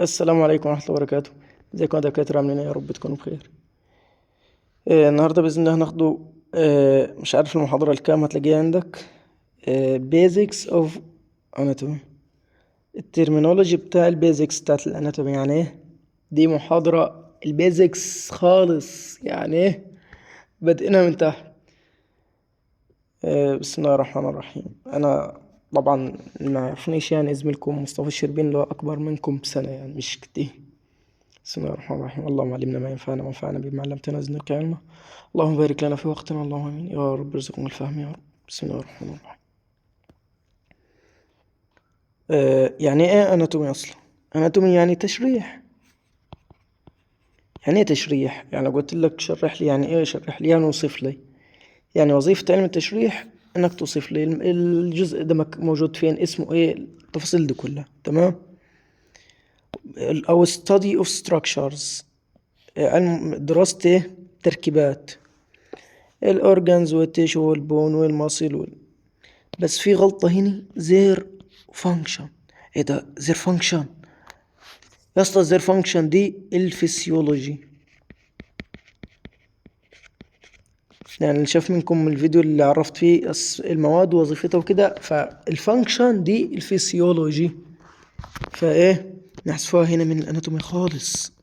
السلام عليكم ورحمة الله وبركاته. ازيكم يا دكاترة؟ عاملين ايه؟ يا رب تكونوا بخير. النهاردة بإذن الله هناخده، مش عارف المحاضرة الكام هتلاقيها عندك، basics of anatomy، ال terminology بتاع ال basics بتاعت ال anatomy. يعني ايه دي؟ محاضرة ال basics خالص، يعني ايه بادئينها من تحت. بسم الله الرحمن الرحيم. انا طبعا ما يعرفنيش، زميلكم مصطفى الشربين اللي هو اكبر منكم بسنة، مش كتير. بسم الله الرحمن الرحيم. اللهم علمنا ما ينفعنا وانفعنا بما علمتنا وزدنا علما، اللهم بارك لنا في وقتنا، اللهم امين يا رب، ارزقنا الفهم يا رب. بسم الله الرحمن الرحيم. يعني ايه anatomy اصلا؟ anatomy يعني تشريح. يعني ايه تشريح؟ يعني لو قلت لك شرح لي يعني ايه شرح لي، يعني وصف لي. يعني وظيفة علم التشريح انك توصف لي الجزء ده موجود فين، اسمه ايه، التفاصيل دي كلها، تمام؟ او study of structures، علم دراسة ايه؟ تركيبات ال organs وال tissue وال bone وال muscle بس في غلطة هنا، their function. ايه ده their function يا اسطى؟ their function دي الفسيولوجي. اللي شاف منكم الفيديو اللي عرفت فيه المواد ووظيفتها وكده، فال function دي الفسيولوجي، فايه نحذفوها هنا من ال anatomy خالص،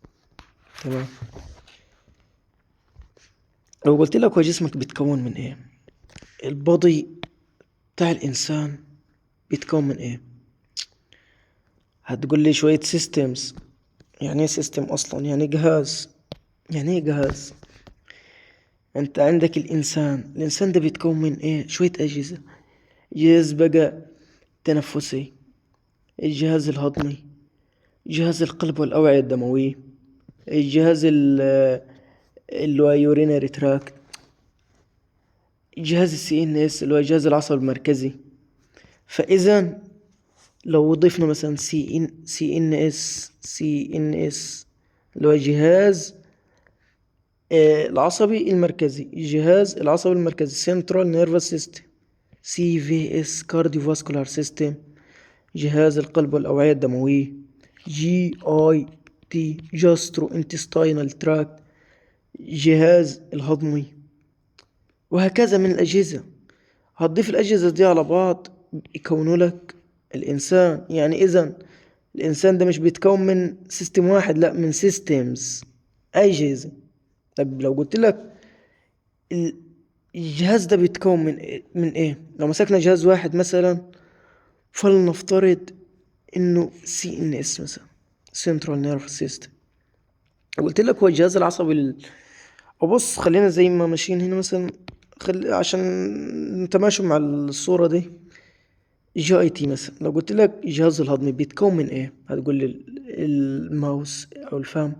تمام؟ لو قلت لك هو جسمك بيتكون من ايه؟ ال body بتاع الانسان بيتكون من ايه؟ هتقول لي شوية systems. يعني ايه system اصلا؟ يعني جهاز. يعني ايه جهاز؟ انت عندك الانسان، الانسان ده بيتكون من ايه؟ شوية اجهزة. جهاز بقى تنفسي، الجهاز الهضمي، جهاز القلب والاوعية الدموية، الجهاز اللي هو urinary tract، جهاز ال CNS اللي هو جهاز العصب المركزي. فاذا لو ضفنا مثلا سي ان سي ان اس، سي ان اس اللي هو جهاز، العصبي المركزي، الجهاز العصبي المركزي central nervous system، CVS cardiovascular system، جهاز القلب والاوعيه الدمويه، GIT gastrointestinal tract، جهاز الهضمي، وهكذا من الأجهزة. هتضيف الأجهزة دي على بعض يكونوا لك الإنسان. يعني إذن الإنسان ده مش بيتكون من system واحد، لا، من systems، أجهزة. طب لو قلت لك الجهاز ده بيتكون من إيه؟ لو مسكنا جهاز واحد مثلا، فلنفترض إنه CNS مثلا، central nervous system. قلت لك هو الجهاز العصبي وبص، خلينا زي ما ماشيين هنا مثلا، عشان نتماشى مع الصورة دي. GIT مثلا، لو قلت لك الجهاز الهضمي بيتكون من ايه؟ هتقول لي ال mouth او الفم،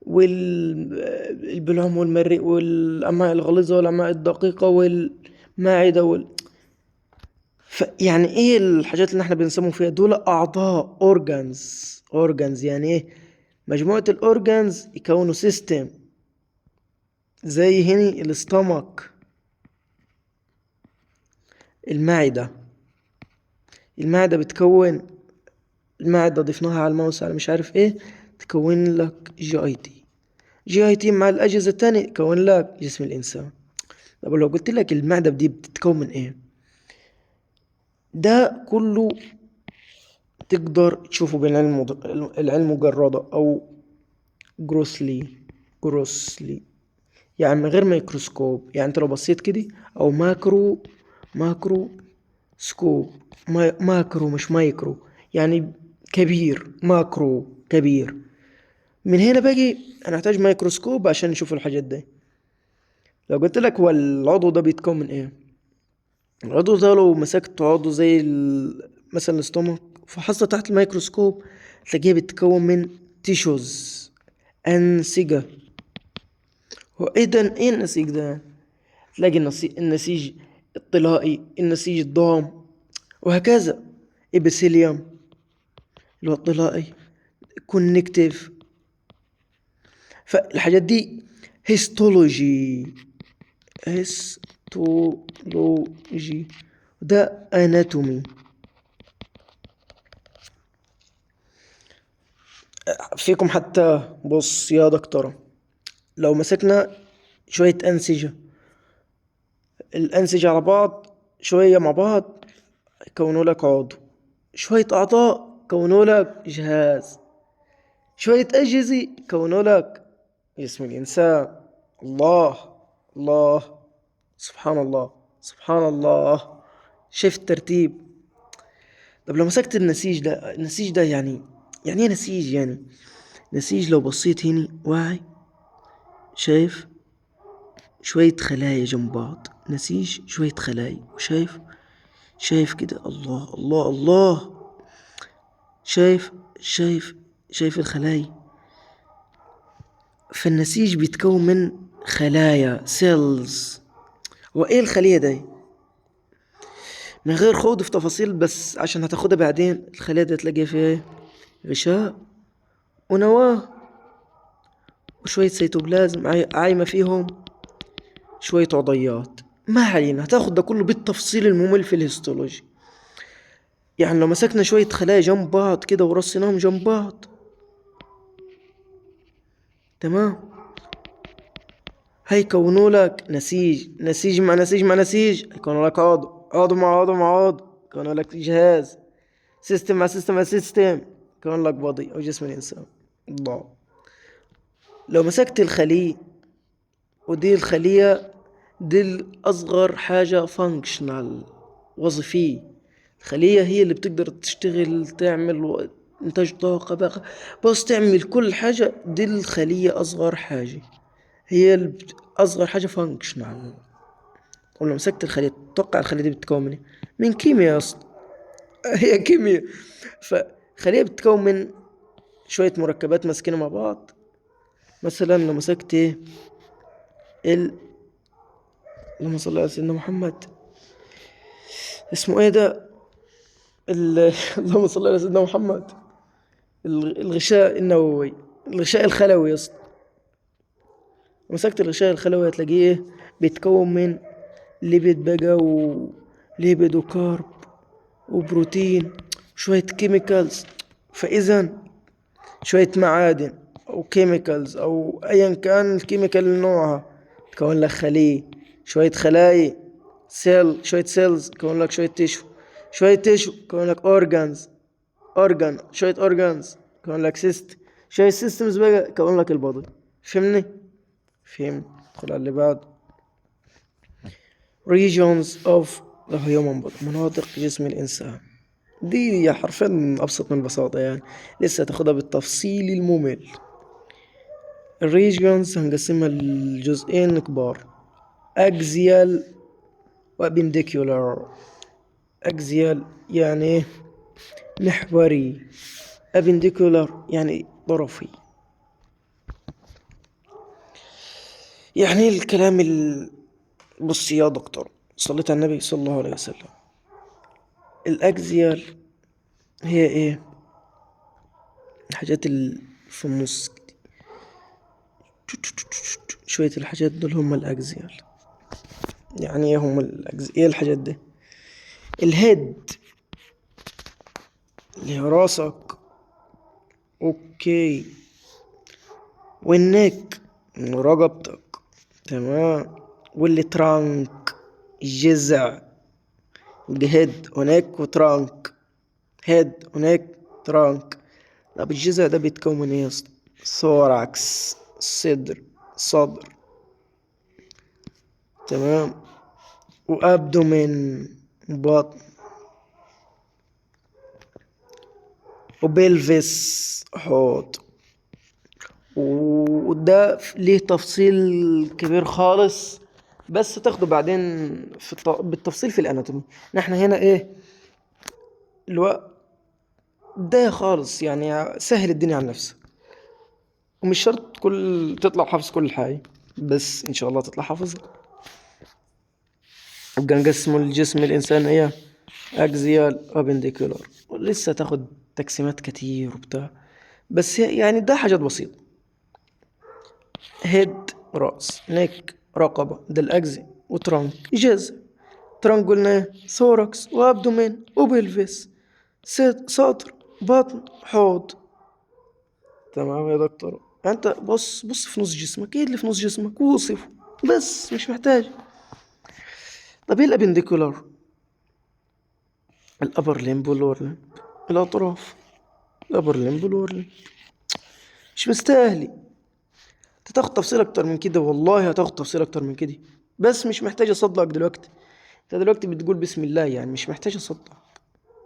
والبلعوم والمريء والامعاء الغليظة والامعاء الدقيقة والمعدة يعني ايه الحاجات اللي احنا بنسمو فيها دول؟ اعضاء، organs. organs يعني ايه؟ مجموعة ال organs يكونوا system، زي هنا ال stomach، المعدة. المعدة بتكون، المعدة ضفناها على ال mouth على مش عارف ايه، تكون لك جي اي تي. جي اي تي مع الأجهزة التانية تكون لك جسم الإنسان. طب لو قلت لك المعدة دي بتتكون من ايه؟ ده كله تقدر تشوفه بالعلم العلم مجردة أو grossly، grossly يعني من غير ميكروسكوب. يعني انت لو بصيت كده، او macro، macro scope، macro مش مايكرو، يعني كبير، macro كبير. من هنا باجي هنحتاج ميكروسكوب عشان نشوف الحاجات دي. لو قلت لك هو العضو ده بيتكون من ايه؟ العضو ده لو مسكت عضو زي مثلا ال stomach، فحصته تحت الميكروسكوب تلاقيه بيتكون من tissues، أنسجة. هو ايه ده؟ ايه النسيج ده؟ تلاقي النسيج الطلائي، النسيج الضام، وهكذا. epithelium اللي هو الطلائي، connective. فالحاجات دي histology، histology ده anatomy. فيكم حتى. بص يا دكتورة، لو مسكنا شوية أنسجة، الأنسجة على بعض شوية مع بعض كونوا لك عضو، شوية أعضاء كونوا لك جهاز، شوية أجهزة كونوا لك جسم الإنسان. الله الله، سبحان الله سبحان الله، شايف الترتيب؟ طب لو مسكت النسيج ده، النسيج ده يعني ايه نسيج؟ يعني نسيج لو بصيت هنا واعي، شايف شوية خلايا جنب بعض، نسيج شوية خلايا، وشايف شايف كده، الله الله الله، شايف شايف شايف الخلايا. فالنسيج بيتكون من خلايا، cells. وايه الخلية دي؟ من غير خوض في تفاصيل بس عشان هتاخدها بعدين. الخلية دي تلاقي فيها غشاء ونواة وشوية سيتوبلازم عايمة فيهم شوية عضيات. ما علينا، هتاخد ده كله بالتفصيل الممل في ال histology. يعني لو مسكنا شوية خلايا جنب بعض كده ورصيناهم جنب بعض، تمام، هيكونوا لك نسيج، نسيج مع نسيج مع نسيج هيكونوا لك عضو، عضو مع عضو مع عضو يكونوا لك جهاز، system مع system مع system يكون لك body او جسم الانسان. الله. لو مسكت الخلية، ودي الخلية دي الأصغر حاجة functional وظيفية، الخلية هي اللي بتقدر تشتغل، تعمل إنتاج طاقة بقى، بص تعمل كل حاجة. دي الخلية أصغر حاجة، هي أصغر حاجة functional. ولو مسكت الخلية، تتوقع الخلية دي بتتكون من إيه؟ من كيمياء يا اسطى، هي كيمياء. فخلية بتتكون من شوية مركبات ماسكينها مع بعض. مثلا لو مسكت ايه اللهم صل على سيدنا محمد، اسمه ايه ده اللهم صل على سيدنا محمد، الغشاء النووي، الغشاء الخلوي يا اسطى. مسكت الغشاء الخلوي هتلاقيه ايه؟ بيتكون من lipid بقى، و lipid و carb وبروتين وشوية chemicals. فإذا شوية معادن أو chemicals أو أيا كان ال chemical نوعها تكون لك خلية، شوية خلايا cell، شوية cells تكون لك شوية tissue، شوية tissue تكون لك organs، organ، شوية organs تكون لك system، شوية systems بقى تكون لك ال body. فهمني؟ فهم. ادخل على اللي بعد. regions of the human body، مناطق جسم الإنسان. دي حرفيا أبسط من البساطة، يعني لسه تاخدها بالتفصيل الممل. ال regions هنقسمها لجزئين كبار، axial و appendicular. axial يعني محوري، appendicular يعني طرفي. يعني الكلام بص يا دكتور، صليت على النبي صلى الله عليه وسلم. ال axial هي ايه؟ الحاجات اللي في النص دي، شوية الحاجات دول هم ال axial. يعني ايه هم ال axial؟ ايه الحاجات دي؟ ال head اللي هي راسك، okay، وال neck رقبتك، تمام، وال trunk الجذع، head و neck و trunk، head و neck trunk. طب الجذع ده بيتكون من ايه يا اسطى؟ thorax، صدر، صدر، تمام، و abdomen بطن، و pelvis حوض. وده ليه تفصيل كبير خالص، بس تاخده بعدين في بالتفصيل في ال anatomy. نحن هنا ايه الوقت ده خالص، يعني سهل الدنيا على نفسك، ومش شرط كل تطلع حافظ كل حاجة، بس ان شاء الله تطلع حافظها. يبقى نقسم الجسم الانسان ايه؟ axial appendicular. ولسه تاخد تقسيمات كتير وبتاع، بس يعني ده حاجات بسيطة. head راس، neck رقبة، ده ال axial، و trunk جذع. trunk قلنا thorax و abdomen و pelvis، صدر، بطن، حوض. تمام يا دكتور. انت بص بص في نص جسمك، ايه اللي في نص جسمك ووصفه بس، مش محتاج. طب ايه ال appendicular؟ ال upper limb وال lower limb، الاطراف، ال upper limb وال lower limb، مش مستاهلي انت تاخد تفصيل اكتر من كده، والله هتاخد تفصيل اكتر من كده، بس مش محتاج اصدقك دلوقتي. انت دلوقتي بتقول بسم الله، يعني مش محتاج اصدقك.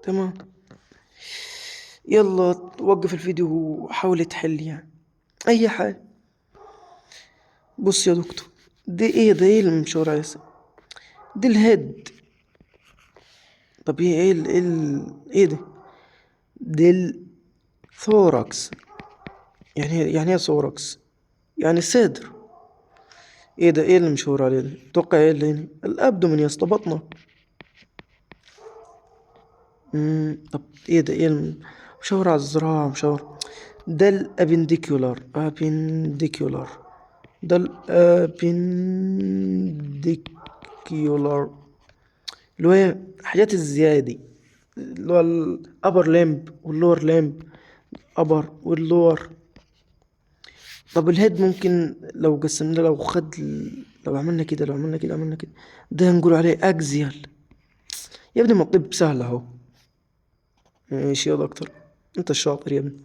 تمام، يلا وقف الفيديو وحاول تحل يعني اي حاجه. بص يا دكتور، دي ايه؟ ده ايه اللي مشاور عليه؟ دي ال head. طب ايه ايه ال ايه ال ايه ده؟ دي ال thorax. يعني ايه thorax؟ يعني صدر. ايه ده؟ ايه اللي مشاور عليه ده؟ اتوقع ايه اللي هنا؟ ال abdomen يا اسطى، بطنك. طب ايه ده؟ ايه مشاور على الذراع، مشاور. ده ال appendicular، appendicular، ده ال appendicular اللي هو ايه؟ حاجات الزيادة دي، اللي هو ال upper limb وال lower limb، upper وال lower. طب ال head ممكن لو قسمنا، لو خد لو عملنا كده، لو عملنا كده، عملنا كده، ده نقول عليه axial. يا ابني ما الطب سهل اهو. ماشي يا دكتور، انت الشاطر يا ابني.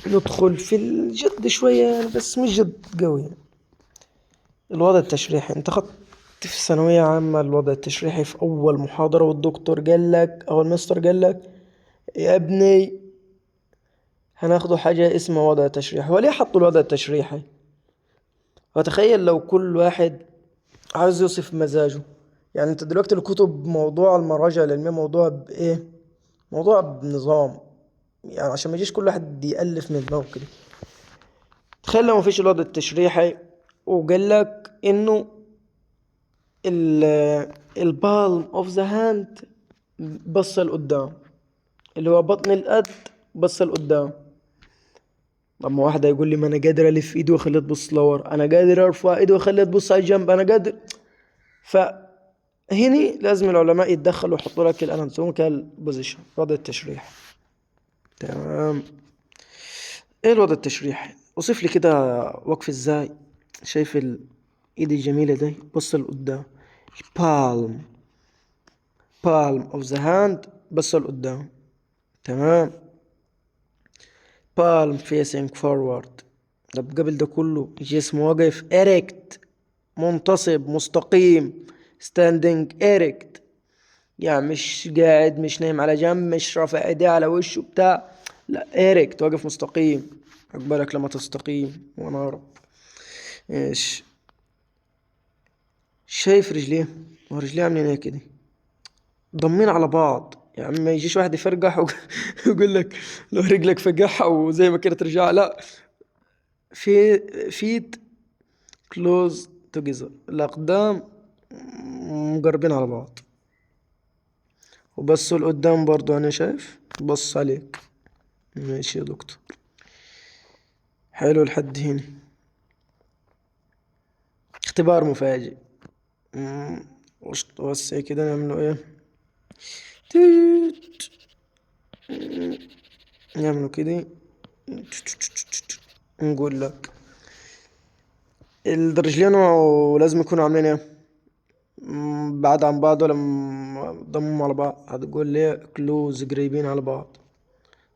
ندخل في الجد شوية يعني، بس مش جد قوي يعني. الوضع التشريحي، انت خدت في الثانوية عامة الوضع التشريحي في أول محاضرة، والدكتور قال لك أو المستر قال لك يا ابني هناخدوا حاجة اسمها وضع تشريحي. وليه حطوا الوضع التشريحي؟ وتخيل لو كل واحد عاوز يوصف مزاجه. يعني انت دلوقتي الكتب موضوع، المراجع العلمية موضوع بإيه؟ موضوع بنظام، يعني عشان ما يجيش كل واحد يألف من دماغه كده. تخيل لو مفيش الوضع التشريحي وقال لك انه ال palm of the hand بص لقدام، اللي هو بطن اليد بص لقدام. طب ما واحد هيقول لي ما انا قادر الف ايدي واخليها تبص لورا، انا قادر ارفع ايدي واخليها تبص على الجنب، انا قادر. فهني لازم العلماء يتدخلوا ويحطوا لك ال anatomical position، وضع التشريح. تمام، ايه الوضع التشريحي؟ وصف لي كده وقف ازاي. شايف الايد الجميلة دي بص لقدام، palm، palm of the hand بص لقدام. تمام، palm facing forward. طب قبل ده كله جسم واقف erect، منتصب مستقيم، standing erect، يعني مش قاعد، مش نايم على جنب، مش رافع ايديه على وشه بتاع، لا erect واقف مستقيم. عقبالك لما تستقيم وانا رب. ايش شايف رجليه؟ ورجليه عاملين ايه كده؟ ضمين على بعض، يعني ما يجيش واحد يفرقح ويقول لك لو رجلك فقعها وزي ما كانت ترجع، لا، في feet close together، الاقدام مقربين على بعض، وبصوا لقدام برضو. انا شايف بص عليك. ماشي يا دكتور، حلو لحد هنا. اختبار مفاجئ. وسع كده، نعمله ايه؟ تيت. نعمله كده، نقول لك الرجلين لازم يكونوا عاملين ايه؟ بعاد عن بعض ولا ضمهم على بعض؟ هتقول لي close، قريبين على بعض.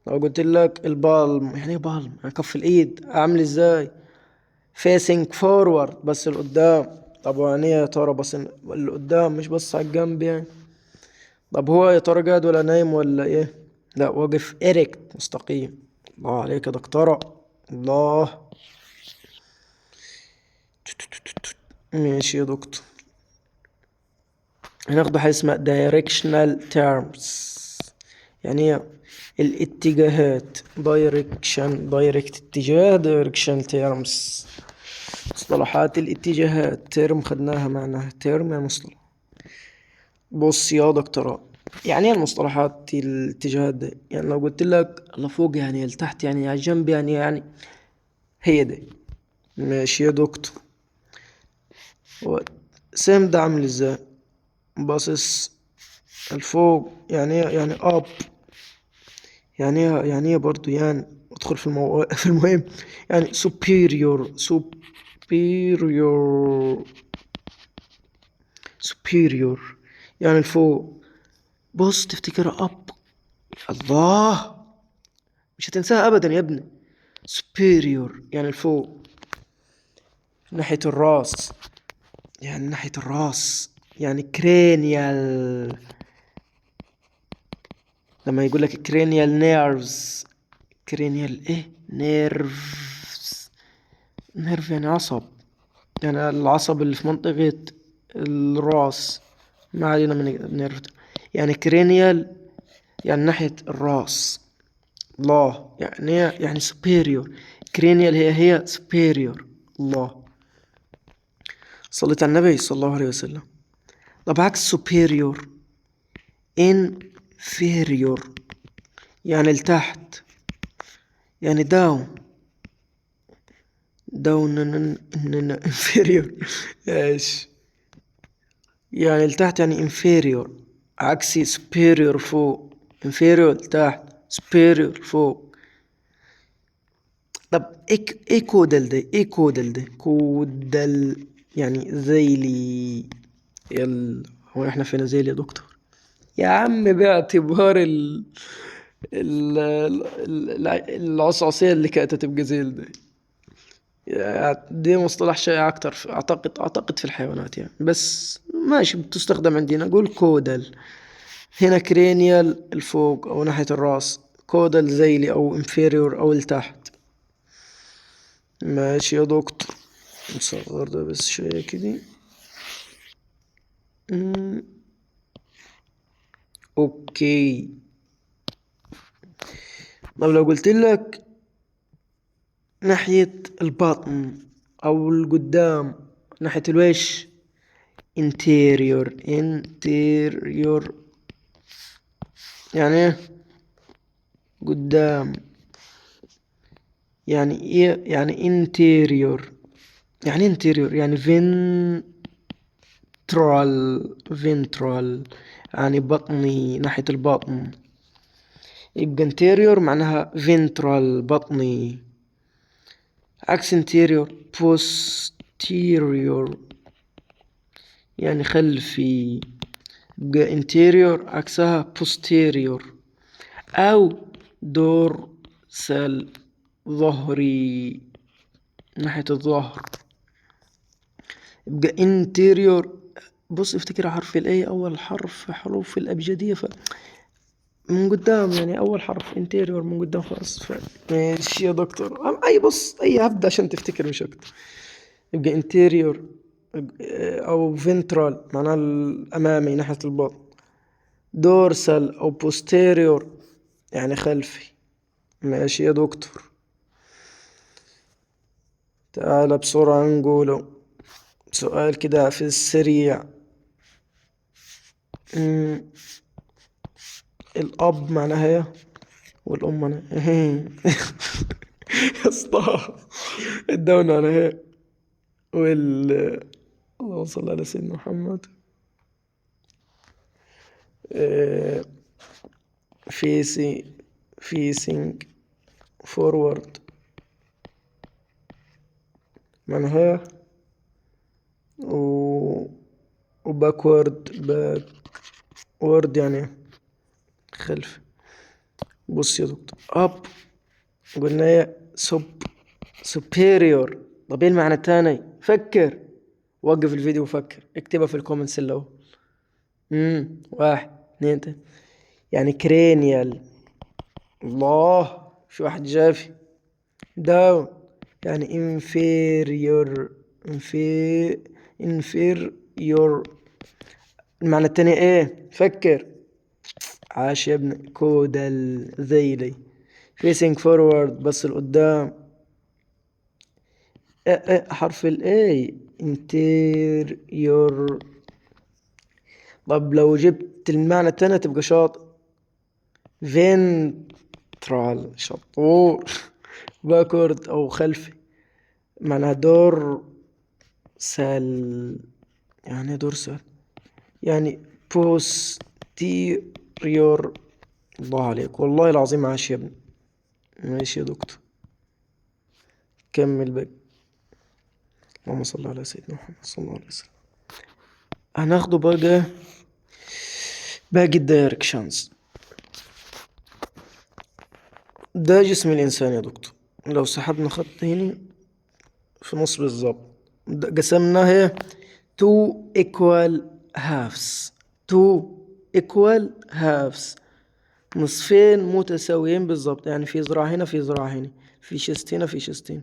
لو قلت لك ال palm، يعني ايه palm؟ يعني كف الايد عامل ازاي؟ facing forward، بس لقدام. طب يعني ايه يا ترى بس لقدام مش بص على الجنب يعني؟ طب هو يا ترى قاعد ولا نايم ولا ايه؟ لا، واقف erect مستقيم. الله عليك يا دكتورة، الله. ماشي يا دكتور، هناخد حاجة اسمها directional terms، يعني ايه الاتجاهات؟ direction، direct اتجاه، direction terms مصطلحات الاتجاهات. term خدناها معناها term يعني مصطلح. بص يا دكتورة، يعني ايه المصطلحات الاتجاهات دي؟ يعني لو قلت لك لفوق يعني لتحت، يعني على الجنب، يعني هي دي. ماشي يا دكتور، سام ده عامل ازاي؟ باصص لفوق، يعني ايه؟ يعني up. يعني ايه؟ يعني ايه برضو؟ يعني ادخل في في المهم، يعني superior، superior، superior يعني الفوق. بص تفتكرها up، الله مش هتنساها ابدا يا ابني. superior يعني الفوق، ناحية الراس، يعني ناحية الراس، يعني cranial. لما يقول لك cranial nerves، cranial ايه؟ nerves، nerve يعني عصب، يعني العصب اللي في منطقة الراس. ما علينا من nerve، يعني cranial يعني ناحية الراس. الله، يعني يعني superior، cranial هي هي superior. الله، صليت على النبي صلى الله عليه وسلم. طب عكس superior، inferior يعني لتحت، يعني down، down inferior، ايش يعني لتحت؟ يعني inferior، عكس superior فوق، inferior تحت، superior فوق. طب ايه caudal ده؟ ايه caudal ده؟ caudal يعني ذيلي. يلا هو احنا فين ذيلي يا دكتور؟ يا عم باعتبار العصعصية اللي كانت هتبقى ذيل دي، يعني دي مصطلح شائع اكتر في اعتقد في الحيوانات يعني، بس ماشي بتستخدم عندنا. نقول caudal هنا، cranial الفوق او ناحية الراس، caudal ذيلي او inferior او لتحت. ماشي يا دكتور، نصغر ده بس شوية كده. Okay، طب لو قلت لك ناحية البطن او القدام، ناحية الوش، anterior، anterior يعني ايه؟ قدام. يعني ايه يعني anterior؟ يعني anterior يعني ventral، ventral يعني بطني، ناحية البطن. يبقى anterior معناها ventral بطني. عكس anterior posterior يعني خلفي. يبقى anterior عكسها posterior أو dorsal ظهري، ناحية الظهر. يبقى anterior، بص افتكر حرف ال A أول حرف حروف الأبجدية، من قدام، يعني أول حرف anterior من قدام خالص. ماشي يا دكتور، أي بص أي هبدأ عشان تفتكر مش أكتر. يبقى anterior أو ventral معناها الأمامي ناحية البطن، dorsal أو posterior يعني خلفي. ماشي يا دكتور، تعال بسرعة نقوله سؤال كده في السريع. الأب معناها ايه والأم معناها ايه؟ يا اسطى ال down معناها ايه؟ اللهم صل على سيدنا محمد. Facing forward معناها و backward، backward يعني خلف. بص يا دكتور، up قلنا ايه؟ Superior. طب ايه المعنى التاني؟ فكر، وقف الفيديو وفكر، اكتبها في ال comments اللي هو واحد اتنين تلاتة. يعني cranial. الله، في واحد جافي. down يعني inferior، inferior. المعنى التاني ايه؟ فكر. عاش يا ابني، caudal ذيلي. facing forward بس لقدام. ايه حرف ال A anterior. طب لو جبت المعنى التاني تبقى شاطر. ventral شطور. backward او خلفي معناها dorsal. يعني dorsal يعني posterior. الله عليك والله العظيم، عاش يا ابني. ماشي يا دكتور، كمل بقى. اللهم صل على سيدنا محمد صلى الله عليه وسلم. هناخده بقى باقي ال directions. ده جسم الإنسان يا دكتور، لو سحبنا خط هنا في نص بالظبط، قسمناه 2 equal halves، 2 equal halves، نصفين متساويين بالظبط. يعني في ذراع هنا، في ذراع هنا، في chest هنا، في chest هنا،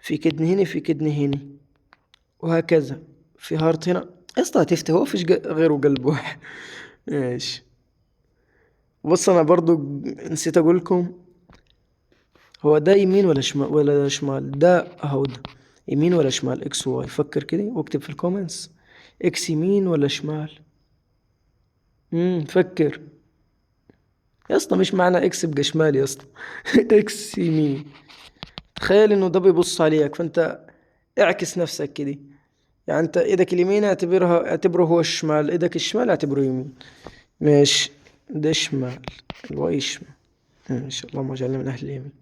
في kidney هنا، في kidney هنا، وهكذا، في heart هنا. يا اسطى هتفتي، هو فيش غيره قلب واحد. ماشي. بص انا برضو نسيت اقول لكم، هو ده يمين ولا شمال؟ ولا شمال؟ ده اهو، ده يمين ولا شمال؟ X Y. فكر كده واكتب في ال comments، X يمين ولا شمال؟ فكر يا اسطى. مش معنى X يبقى شمال يا اسطى. X يمين. تخيل انه ده بيبص عليك، فانت اعكس نفسك كده، يعني انت ايدك اليمين اعتبره هو الشمال، ايدك الشمال اعتبره يمين. ماشي، ده شمال، ال Y شمال. ماشي، اللهم اجعلنا من اهل اليمين.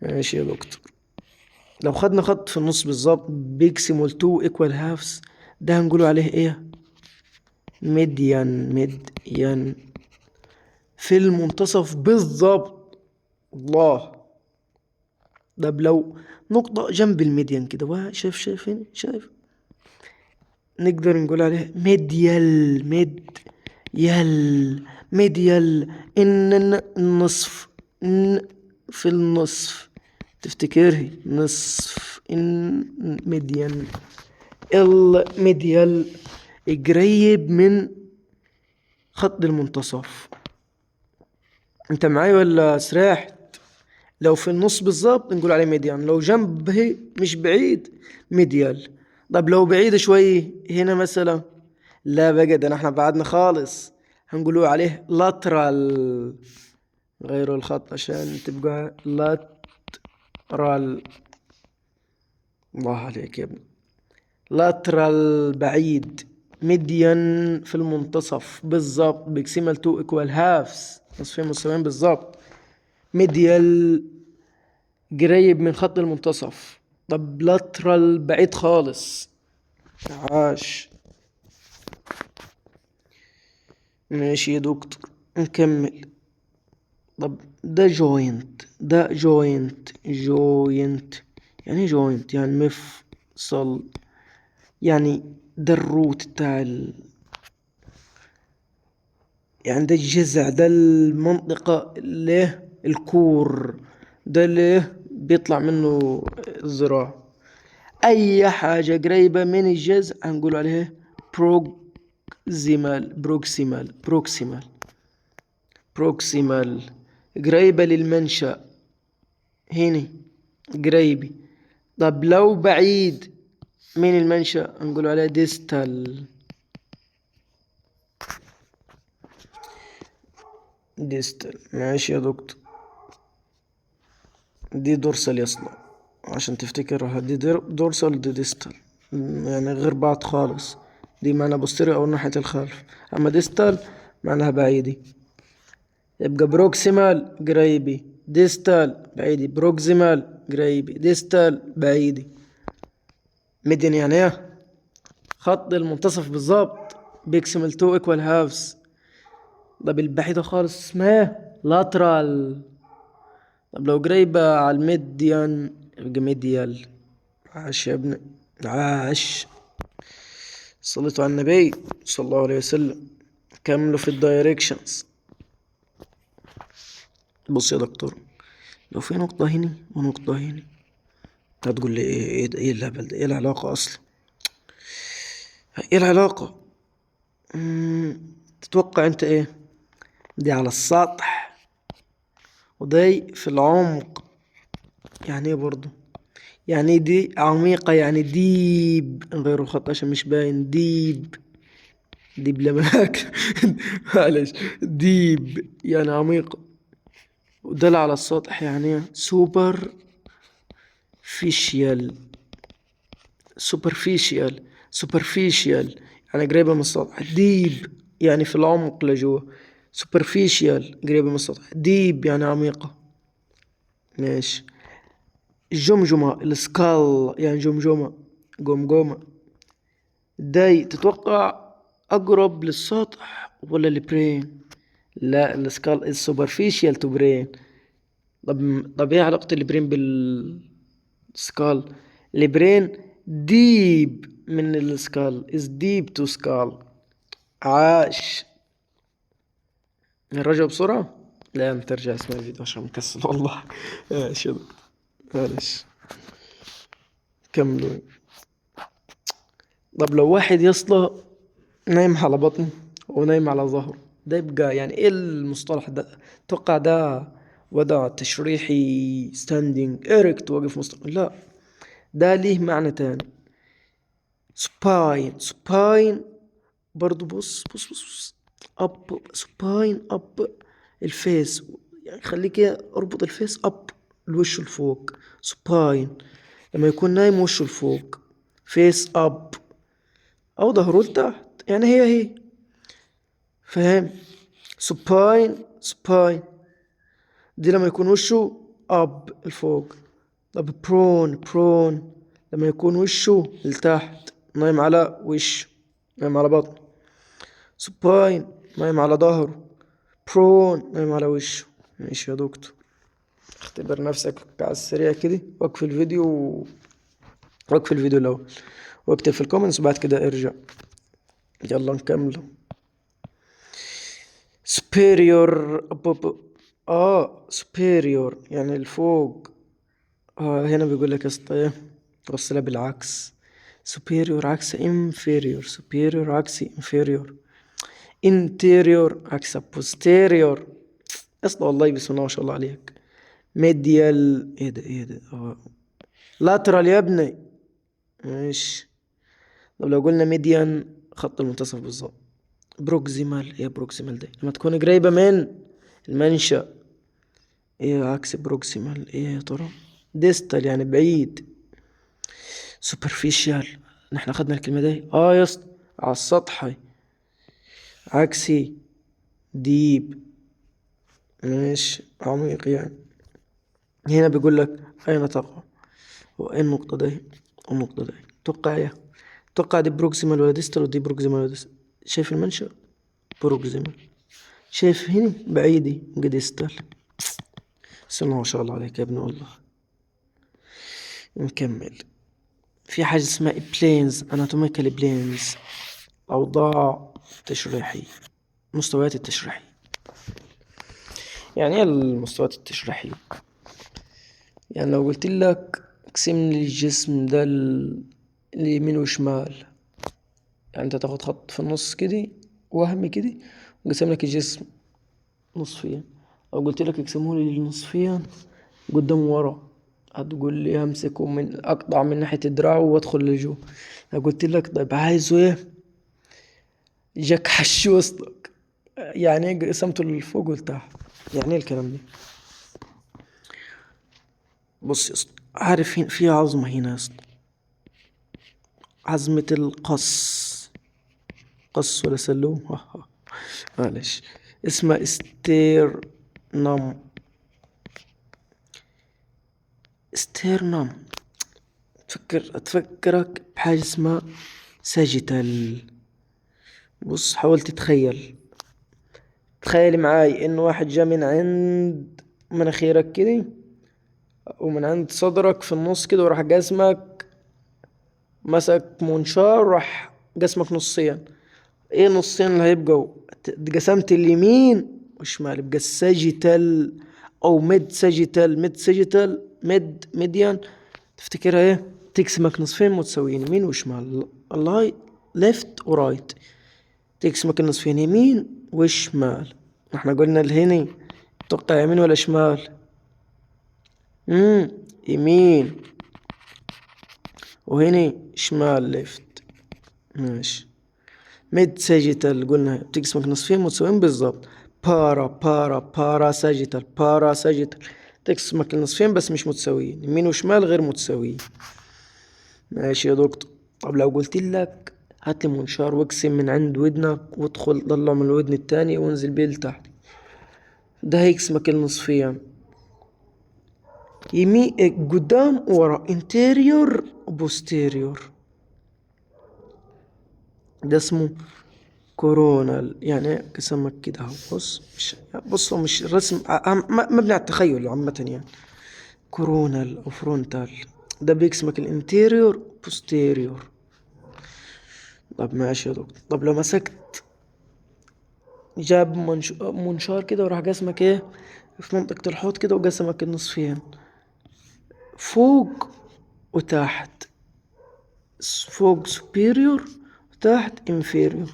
ماشي يا دكتور. لو خدنا خط في النص بالظبط بيقسموا ل 2 equal halves، ده هنقوله عليه ايه؟ median. median في المنتصف بالظبط. الله. طب لو نقطة جنب ال median كده، شايف، شايف هنا، شايف، نقدر نقول عليه medial. medial، medial، ان النصف، ان في النصف، تفتكره نصف، ان median. ال medial قريب من خط المنتصف. انت معاي ولا سرحت؟ لو في النص بالظبط نقول عليه median، لو جنبه مش بعيد medial. طب لو بعيد شوي هنا مثلا، لا بقى ده احنا بعدنا خالص، هنقولوا عليه lateral. غيروا الخط عشان تبقى lateral. الله عليك يا ابني. lateral بعيد، median في المنتصف بالظبط، بيقسمها ل 2 equal halves، نصفين متساويين بالظبط. medial قريب من خط المنتصف. طب lateral بعيد خالص. عاش. ماشي يا دكتور، نكمل. طب ده joint، ده joint. joint يعني ايه joint؟ يعني مفصل، يعني ده ال root بتاع يعني ده الجذع، ده المنطقة اللي ال core، ده اللي بيطلع منه الذراع. اي حاجة قريبة من الجذع هنقول عليها proximal. proximal، proximal، proximal، قريبة للمنشأ هنا قريبة. طب لو بعيد من المنشأ نقول عليها distal. distal. ماشي يا دكتور. دي dorsal يا اسطى عشان تفتكرها، دي dorsal، دي distal، يعني غير بعض خالص. دي معناها posterior او ناحية الخلف، اما distal معناها بعيدة. يبقى proximal قريبي، distal بعيدي، proximal قريبي، distal بعيدي. median يعني ايه؟ خط المنتصف بالظبط، بيقسم ال 2 equal halves. طب البعيدة خالص اسمها lateral. طب لو قريبة على ال median يبقى medial. عاش يا ابني، عاش. صليتوا على النبي صلى الله عليه وسلم. كملوا في ال directions. بص يا دكتور، لو في نقطة هنا ونقطة هنا، هتقول لي ايه، ايه ده، ايه الهبل ده، ايه العلاقة اصلا، ايه العلاقة؟ تتوقع انت ايه؟ دي على السطح ودي في العمق. يعني ايه برضو؟ يعني دي عميقة، يعني deep. نغير الخط عشان مش باين. deep، deep لما معلش، deep يعني عميقة، وده على السطح يعني superficial. superficial، superficial يعني قريبة من السطح. deep يعني في العمق لجوا، superficial قريبة من السطح، deep يعني عميقة. ماشي. الجمجمة ال skull يعني جمجمة، جمجمة داي تتوقع أقرب للسطح ولا ال brain؟ لا، ال skull is superficial to brain. طب ايه علاقة ال brain بال skull؟ ال brain deep من ال skull، is deep to skull. عاش. نراجع بسرعة؟ لا انت ترجع اسمع الفيديو عشان مكسل والله. ماشي يا دكتور، معلش كملوا. طب لو واحد يا اسطى نايم على بطنه ونايم على ظهره، ده يبقى يعني ايه المصطلح ده؟ اتوقع ده وضع تشريحي standing erect، واقف مستقيم. لا، ده ليه معنى تاني. supine، supine برضو، بص بص بص، بص. up، supine up ال face، يعني خليك كده اربط ال face up، الوش لفوق. supine لما يكون نايم وشه لفوق، face up، او ظهره لتحت، يعني هي هي، فاهم؟ supine، supine دي لما يكون وشه up لفوق. طب prone، prone لما يكون وشه لتحت، نايم على وشه، نايم على بطنه. supine نايم على ظهره، prone نايم على وشه. ماشي يا دكتور، اختبر نفسك على السريع كده، وقف الفيديو، وقف الفيديو الاول واكتب في ال comments وبعد كده ارجع. يلا نكمل. superior، superior يعني الفوق. هنا بيقول لك يا اسطى ايه؟ توصلها بالعكس. superior عكس inferior، superior عكس inferior، anterior عكس posterior. يا اسطى والله بسم الله ما شاء الله عليك. medial، ايه ده؟ ايه ده؟ Lateral يا ابني. ماشي. طب لو قلنا median خط المنتصف بالظبط. proximal، ايه proximal ده؟ لما تكون قريبة من المنشأ. ايه عكس proximal؟ ايه يا ترى؟ distal يعني بعيد. superficial، نحن اخدنا الكلمة دي يا اسطى، على السطح، عكسي deep. ماشي، عميق يعني. هنا بيقول لك اين تقع؟ وايه النقطة دي والنقطة دي؟ توقع ايه؟ توقع دي proximal ولا distal؟ ودي proximal ولا distal؟ شايف المنشأ؟ proximal. شايف هنا بعيدي؟ distal. بسم الله ما شاء الله عليك يا ابني والله. نكمل. في حاجة اسمها planes، anatomical planes، أوضاع تشريحية، مستويات التشريحية. يعني ايه المستويات التشريحية؟ يعني لو قلت لك اقسم لي الجسم ده اليمين وشمال، يعني انت تاخد خط في النص كده وهمي كده وقسم لك الجسم نصفين. لو قلت لك اقسمه لي نصفين قدام ورا، هتقول لي همسكه من اقطع من ناحية الدراع وادخل لجوه. لو قلت لك طيب عايزه ايه؟ جاك حش وسطك، يعني ايه قسمته لفوق ولتحت؟ يعني ايه الكلام ده؟ بص يا اسطى، عارف في عظمة هنا يا اسطى، عظمة القص، قص ولا سلوم؟ معلش، اسمها sternum. sternum تفكرك بحاجة اسمها sagittal. بص حاول تتخيل، تخيل معاي ان واحد جا من عند مناخيرك كده ومن عند صدرك في النص كده، وراح جسمك مسك منشار راح جسمك نصين. ايه نصين اللي هيبقوا؟ قسمت اليمين والشمال، يبقى ال sagittal او mid sagittal. mid sagittal، mid، median، تفتكرها ايه؟ تقسمك نصفين متساويين يمين وشمال، الله، left و right، تقسمك النصفين يمين وشمال. احنا قلنا الهني تقطع يمين ولا شمال؟ يمين، وهني شمال left. ماشي. mid sagittal قلنا بتقسمك نصفين متساويين بالظبط. para para para sagittal، para sagittal تقسمك النصفين بس مش متساويين، يمين وشمال غير متساويين. ماشي يا دكتور. طب لو قلت لك هات لي منشار واقسم من عند ودنك وادخل طلع من الودن التاني وانزل بيه لتحت، ده هيقسمك النصفين. يمين قدام ورا، anterior posterior، ده اسمه coronal. يعني قسمك كده اهو. بص مش بص هو مش الرسم مبني على التخيل عامة يعني. coronal او frontal ده بيقسمك ال anterior posterior. طب ماشي يا دكتور. طب لو مسكت جاب منشار كده وراح قسمك ايه في منطقة الحوض كده وقسمك النصفين، فوق وتحت، فوق superior وتحت inferior،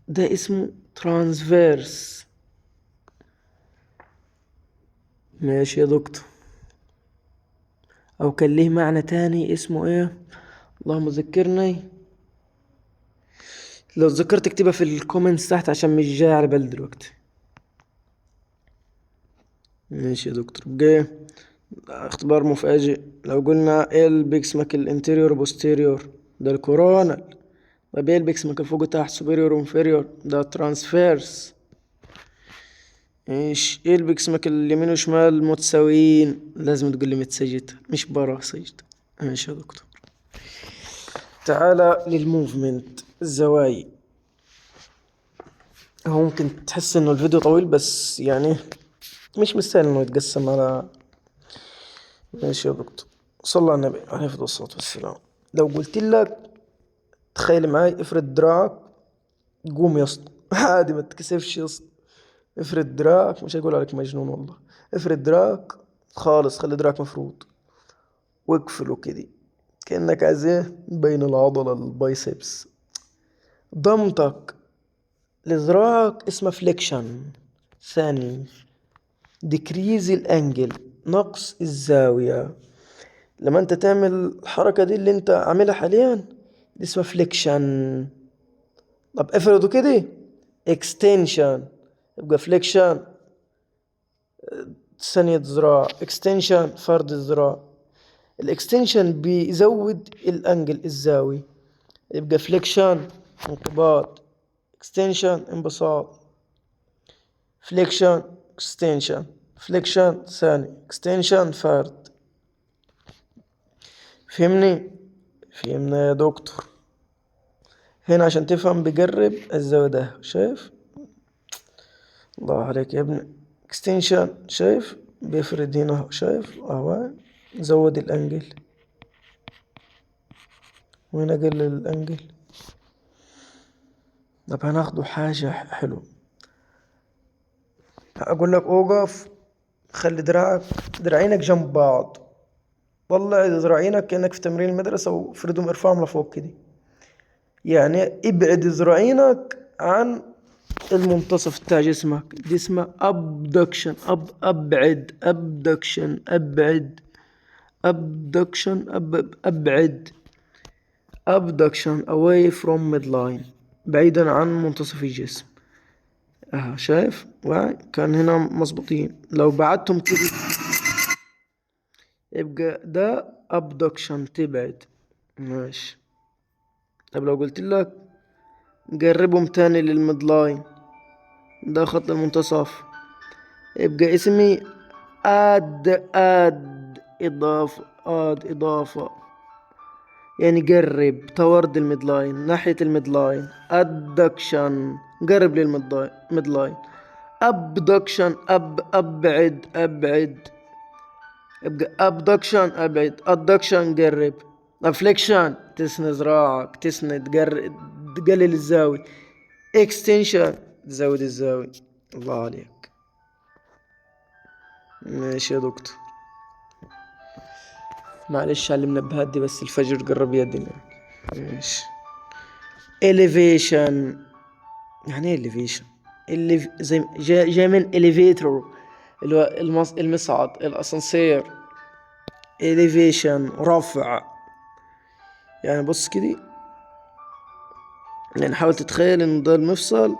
ده اسمه transverse. ماشي يا دكتور. او كان ليه معنى تاني اسمه ايه؟ اللهم ذكرني، لو ذكرت اكتبها في ال comments تحت عشان مش جاي على بالي دلوقتي. ماشي يا دكتور. جه اختبار مفاجئ. لو قلنا ايه اللي بيقسمك ال anterior posterior؟ ده ال coronal. طب ايه اللي بيقسمك فوق وتحت superior و inferior؟ ده transverse. ايش ايه اللي بيقسمك اليمين وشمال متساويين؟ لازم تقول لي mid sagittal مش para sagittal. ماشي يا دكتور. تعالى لل movement، الزوايا. هو ممكن تحس انه الفيديو طويل بس يعني مش مستاهل انه يتقسم على. ماشي يا دكتور. صلى على النبي عليه الصلاة والسلام. لو قلت لك تخيل معاي، افرد دراعك، قوم يا اسطى عادي ما تكسفش يا اسطى، افرد دراعك، مش هقول عليك مجنون والله، افرد دراعك خالص، خلي دراعك مفرود واقفله كده كأنك عايز ايه بين العضلة ال biceps. ضمتك لذراعك اسمها flexion. ثاني decrease ال angle، نقص الزاوية. لما انت تعمل الحركة دي اللي انت عاملها حاليا دي اسمها flexion. طب افرضوا كده extension، يبقى flexion ثانية ذراع، extension فرد الذراع. ال extension بيزود ال angle الزاوية، يبقى flexion انقباض، extension انبساط، flexion extension، flexion ثاني، extension فرد. فهمني؟ فهمنا يا دكتور. هنا عشان تفهم بجرب الزاوية ده، شايف؟ الله عليك يا ابني. extension شايف؟ بيفرد هنا اهو، شايف؟ اهو زود ال angle، وهنا قلل ال angle. طب هناخده حاجة حلوة. اقول لك اوقف، خلي دراعك دراعينك جنب بعض، طلع ذراعينك كأنك في تمرين المدرسة وافردهم ارفعهم لفوق كده، يعني ابعد ذراعينك عن المنتصف بتاع جسمك. دي اسمها abduction. ab ابعد، abduction ابعد، abduction ابعد، abduction away from midline، بعيدا عن منتصف الجسم. اه شايف؟ كان هنا مظبوطين. لو بعدتهم كده يبقى ده abduction، تبعد. ماشي. طب لو قلت لك قربهم تاني لل midline، ده خط المنتصف، يبقى اسمي add، add اضافة، add اضافة، يعني قرب toward ال midline، ناحية ال midline. adduction قرب لل midline، abduction ab ابعد، ابعد، يبقى abduction ابعد، adduction قرب، flexion تسند ذراعك، تسند تقلل الزاوية، extension تزود الزاوية. الله عليك. ماشي يا دكتور. معلش على المنبهات دي بس الفجر قرب يدنا. ماشي. elevation يعني ايه elevation؟ اللي زي جاي من elevator اللي هو المصعد، الاسانسير. elevation رفع. يعني بص كده، يعني حاول تتخيل ان ده المفصل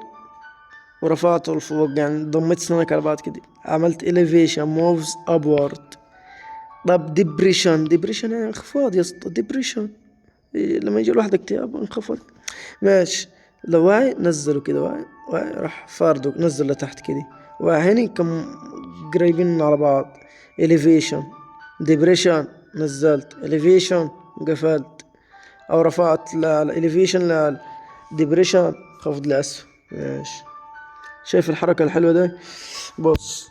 ورفعته لفوق، يعني ضميت سنانك على بعض كده، عملت elevation moves upward. طب depression، depression يعني انخفاض يا اسطى. depression لما يجي الواحد اكتئاب انخفض. ماشي. لو واعي نزله كده، واعي واعي راح فارده نزل لتحت كده، وهني كم قريبين على بعض. elevation، depression نزلت، elevation قفلت او رفعت لأعلى، elevation لأعلى، depression خفض لأسفل. ماشي، شايف الحركة الحلوة ده؟ بص،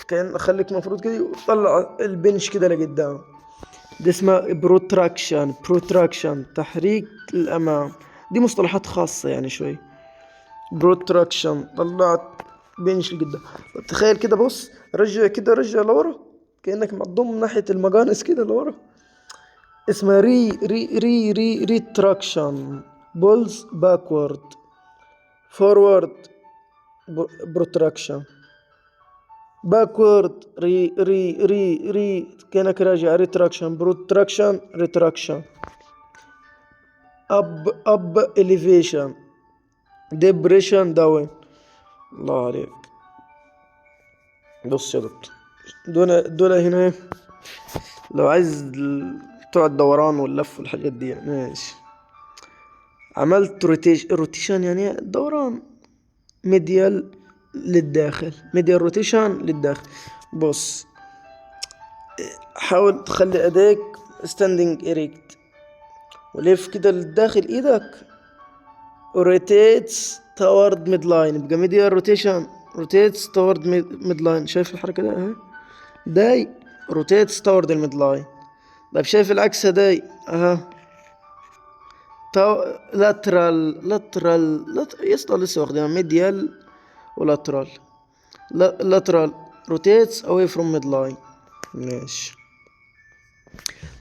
كان خليك مفروض كده وطلع ال bench كده لقدام. دي اسمها protraction. protraction تحريك للأمام. دي مصطلحات خاصة يعني شوي. protraction طلعت bench لقدام. طب تخيل كده، بص، رجع كده، رجع لورا كأنك مضم ناحية المقانص كده لورا. اسمها re re re re retraction، pulls backward، forward protraction، backward re re re re كأنك راجع، retraction، protraction، retraction. up up elevation، depression down. الله عليك. بص يا دكتور، دول دول هنا لو عايز بتوع الدوران واللف والحاجات دي يعني. ماشي، عملت rotation. rotation يعني دوران. medial للداخل، medial rotation للداخل. بص، حاول تخلي ايديك standing erect ولف كده للداخل ايدك، rotates toward midline. يبقى medial rotation rotates toward midline. شايف الحركة ده؟ اهي داي rotates toward ال midline. طيب، شايف العكس؟ داي اها lateral lateral. يا اسطى لسه واخدينها، medial و lateral. lateral rotates away from midline. ماشي.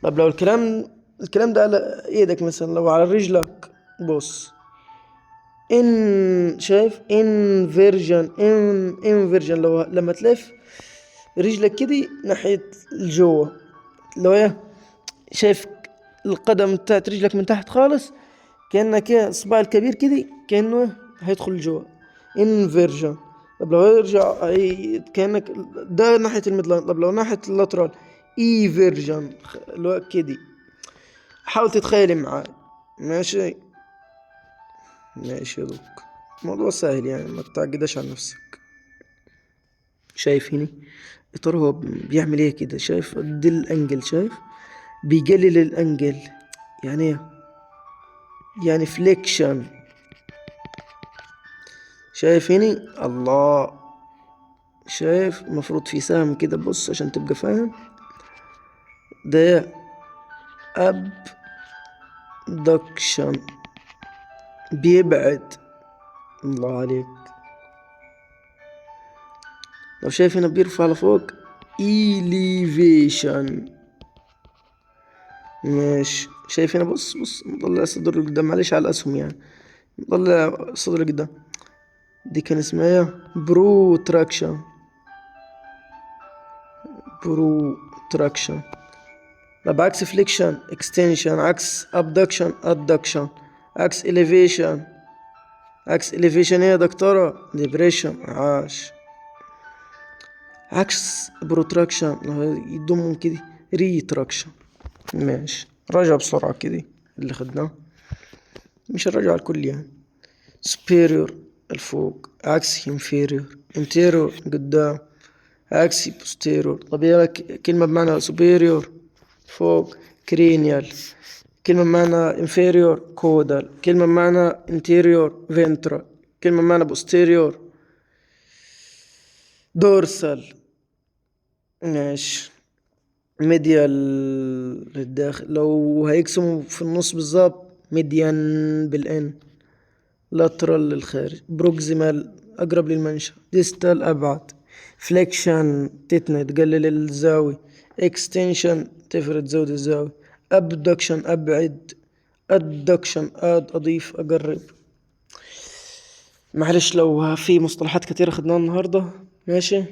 طب لو الكلام ده على ايدك مثلا، لو على رجلك، بص، in شايف inversion، in inversion لو لما تلف رجلك كده ناحية الجوا، لو ايه، شايف القدم بتاعت رجلك من تحت خالص، كأنك ايه، الصباع الكبير كده كأنه هيدخل جوا، inversion. طب لو يرجع كأنك ده ناحية ال midline. طب لو ناحية ال lateral، eversion اللي هو كده. حاول تتخيلي معاي. ماشي ماشي يا دوك، الموضوع سهل يعني، ما تعقدش على نفسك. شايف هنا يا ترى هو بيعمل ايه كده؟ شايف دي ال angle؟ شايف بيقلل ال angle يعني ايه؟ يعني flexion. شايف هنا؟ الله، شايف؟ المفروض في سهم كده، بص عشان تبقى فاهم. ده abduction، بيبعد. الله عليك. لو شايف هنا بيرفع لفوق، elevation. ماشي. شايف هنا؟ بص بص، مطلع الصدر لقدام. معلش على الاسهم يعني، مطلع الصدر لقدام. دي كان اسمها ايه؟ protraction، protraction. طب عكس flexion extension، عكس abduction adduction، عكس elevation، عكس elevation ايه يا دكتورة؟ depression. عاش. عكس protraction يضمهم كده، retraction. ماشي، راجع بسرعة كده اللي خدناه، مش الرجعة على الكل يعني. superior الفوق، عكس inferior. anterior قدام، عكس posterior. طب يا كلمة بمعنى superior فوق، cranial. كلمة بمعنى inferior، caudal. كلمة بمعنى anterior، ventral. كلمة بمعنى posterior، dorsal. ماشي. medial للداخل، لو هيقسموا في النص بالظبط median بال N. lateral للخارج، proximal اقرب للمنشأ، distal ابعد. flexion تتني تقلل الزاوية، extension تفرد زود الزاوية، abduction ابعد، adduction add اضيف اقرب. معلش لو في مصطلحات كتيرة خدناها النهاردة. ماشي،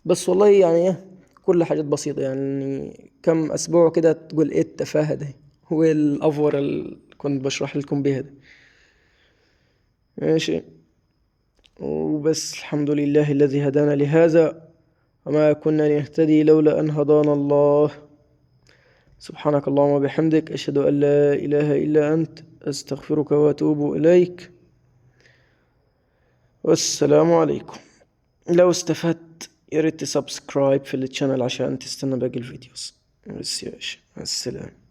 بس والله يعني ايه، كل حاجات بسيطة يعني. كم اسبوع كده تقول ايه التفاهة دي، هو الافور اللي كنت بشرح لكم بيها دي. ماشي وبس. الحمد لله الذي هدانا لهذا وما كنا لنهتدي لولا أن هدانا الله. سبحانك اللهم وبحمدك، أشهد أن لا إله إلا أنت، أستغفرك وأتوب إليك، والسلام عليكم. لو استفدت يا ريت ت subscribe في ال channel عشان تستنى باقي ال videos. بس يا باشا، مع السلامة.